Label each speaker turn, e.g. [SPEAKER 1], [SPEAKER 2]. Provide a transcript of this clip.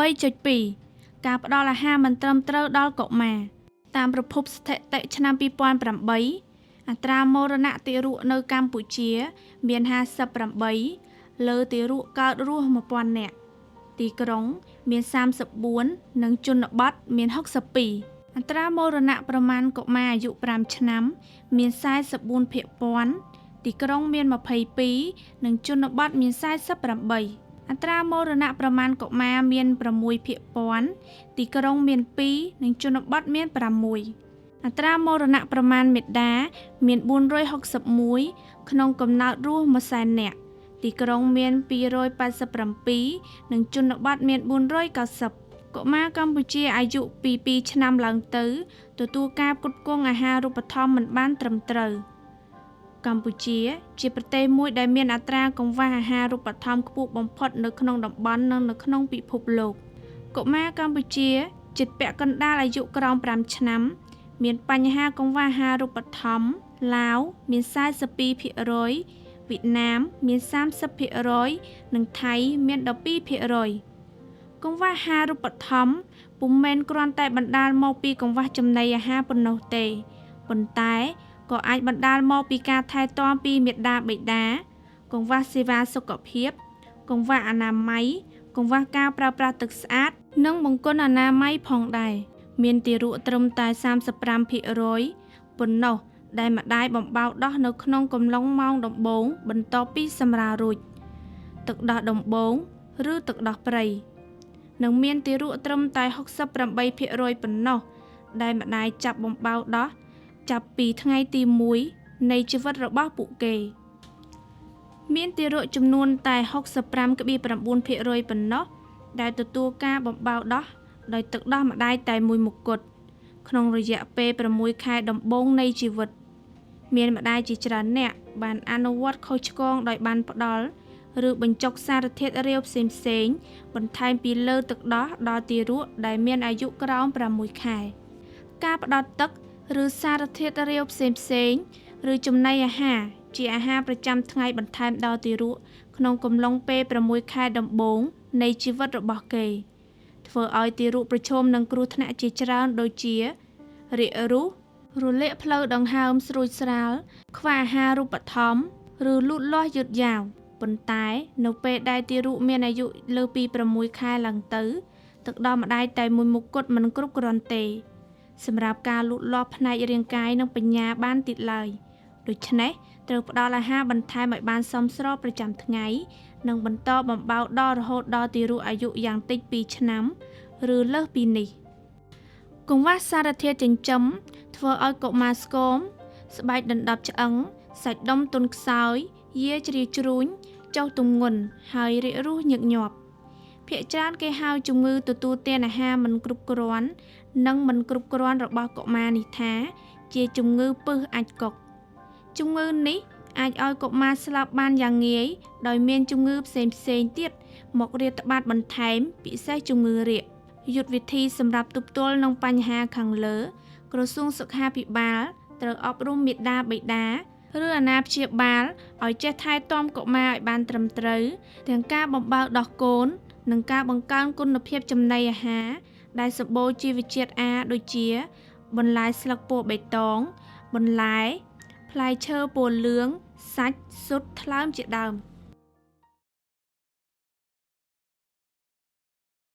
[SPEAKER 1] 3.2 ការផ្ដល់អាហារមិនត្រឹមត្រូវដល់កុមារតាមប្រភពស្ថិតិឆ្នាំ2008អត្រាមរណៈទារកនៅកម្ពុជាមាន58លើទារកកើតរស់1000នាក់ទីក្រុងមាន34និងជនបទមាន62អត្រាមរណៈប្រមាណកុមារអាយុ5ឆ្នាំមាន44ភាគពាន់ទីក្រុងមាន22និងជនបទមាន48អត្រាមរណៈប្រមាណកុមារមាន6ភាគពាន់ទីក្រុងមាន2និងជនបទមាន6អត្រាមរណៈប្រមាណមេដាមាន461ក្នុងកំណើតរស់100,000នាក់ទីក្រុងមាន287និងជនបទមាន490កុមារកម្ពុជាអាយុពី2ឆ្នាំឡើងទៅទទួលការផ្គត់ផ្គង់អាហារូបត្ថម្ភមិនបានត្រឹមត្រូវកម្ពុជាជាប្រទេសមួយដែលមានអត្រាកង្វះអាហារូបត្ថម្ភខ្ពស់បំផុតនៅក្នុងតំបន់និងនៅក្នុងពិភពលោកកុមារកម្ពុជាជិតពាក់កណ្ដាលអាយុក្រោម5ឆ្នាំមានបញ្ហាកង្វះអាហារូបត្ថម្ភឡាវមាន42%វៀតណាមមាន30%និងថៃមាន12%កង្វះអាហារូបត្ថម្ភពុំមែនគ្រាន់តែបណ្ដាលមកពីកង្វះចំណីអាហារប៉ុណ្ណោះទេប៉ុន្តែក៏អាចបណ្ដាលមកពីការថែទាំពីមាតាបិតាកង្វះសេវាសុខភាពកង្វះអនាម័យកង្វះការប្រើប្រាស់ទឹកស្អាតនិងបង្គន់អនាម័យផងដែរមានទារកត្រឹមតែ35%ប៉ុណ្ណោះដែលម្ដាយបំបៅដោះនៅក្នុងកំឡុងម៉ោងដំបូងបន្ទាប់ពីសម្រាលរួចទឹកដោះដំបូងឬទឹកដោះព្រៃនិងមានទារកត្រឹមតែ68%ប៉ុណ្ណោះដែលម្ដាយចាប់បំបៅដោះចាប់ពីថ្ងៃទី1នៃជីវិតរបស់ពួកគេមានទារកចំនួនតែ 65.9% ប៉ុណ្ណោះដែលទទួលការបំបៅដោះដោយទឹកដោះម្ដាយតែមួយមុខគត់ក្នុងរយៈពេល6ខែដំបូងនៃជីវិតមានម្ដាយជាច្រើនអ្នកបានអនុវត្តខុសឆ្គងដោយបានផ្ដល់ឬបញ្ចុកសារធាតុរាវផ្សេងៗបន្ថែមពីលើទឹកដោះដល់ទារកដែលមានអាយុក្រោម6ខែការផ្ដល់ទឹកឬសារធាតុរាវផ្សេងៗឬចំណីអាហារជាអាហារប្រចាំថ្ងៃបន្ថែមដល់ទារកក្នុងកំឡុងពេល6ខែដំបូងនៃជីវិតរបស់គេធ្វើឲ្យទារកប្រឈមនឹងគ្រោះថ្នាក់ជាច្រើនដូចជារាគរូសរលាកផ្លូវដង្ហើមស្រួចស្រាលខ្វះអាហារូបត្ថម្ភឬលូតលាស់យឺតយ៉ាវប៉ុន្តែនៅពេលដែលទារកមានអាយុលើសពី6ខែឡើងទៅទឹកដោះម្ដាយតែមួយមុខគត់មិនគ្រប់គ្រាន់ទេសម្រាប់ការលូតលាស់ផ្នែករាងកាយនិងបញ្ញាបានទៀតឡើយដូច្នេះត្រូវផ្ដល់អាហារបន្ថែមឲ្យបានសមស្របប្រចាំថ្ងៃនិងបន្តបំបៅដល់រហូតដល់ទារកអាយុយ៉ាងតិច2ឆ្នាំឬលើសពីនេះកង្វះសារធាតុចិញ្ចឹមធ្វើឲ្យកុមារស្គមស្បែកដណ្ដប់ឆ្អឹងសាច់ដុំទន់ខ្សោយយាជ្រាយជ្រួញចុះទម្ងន់ហើយរាគរូសញឹកញាប់ភាគច្រើនគេហៅជំងឺទទួលទានអាហារមិនគ្រប់គ្រាន់និងមិនគ្រប់គ្រាន់របស់កុមារនេះថាជាជំងឺពិសអាចកុកជំងឺនេះអាចឲ្យកុមារស្លាប់បានយ៉ាងងាយដោយមានជំងឺផ្សេងៗទៀតមករាតត្បាតបន្ថែមពិសេសជំងឺរាគយុទ្ធវិធីសម្រាប់ទប់ទល់នឹងបញ្ហាខាងលើក្រសួងសុខាភិបាលត្រូវអប់រំមាតាបិតាឬអាណាព្យាបាលឲ្យចេះថែទាំកុមារឲ្យបានត្រឹមត្រូវទាំងការបំបៅដោះកូននិងការបង្កើនគុណភាពចំណីអាហារដែលសម្បូរជីវជាតិអាដូចជាបន្លែស្លឹកពណ៌បៃតងបន្លែផ្លែឈើពណ៌លឿងសាច់ស៊ុតថ្លើមជាដើម។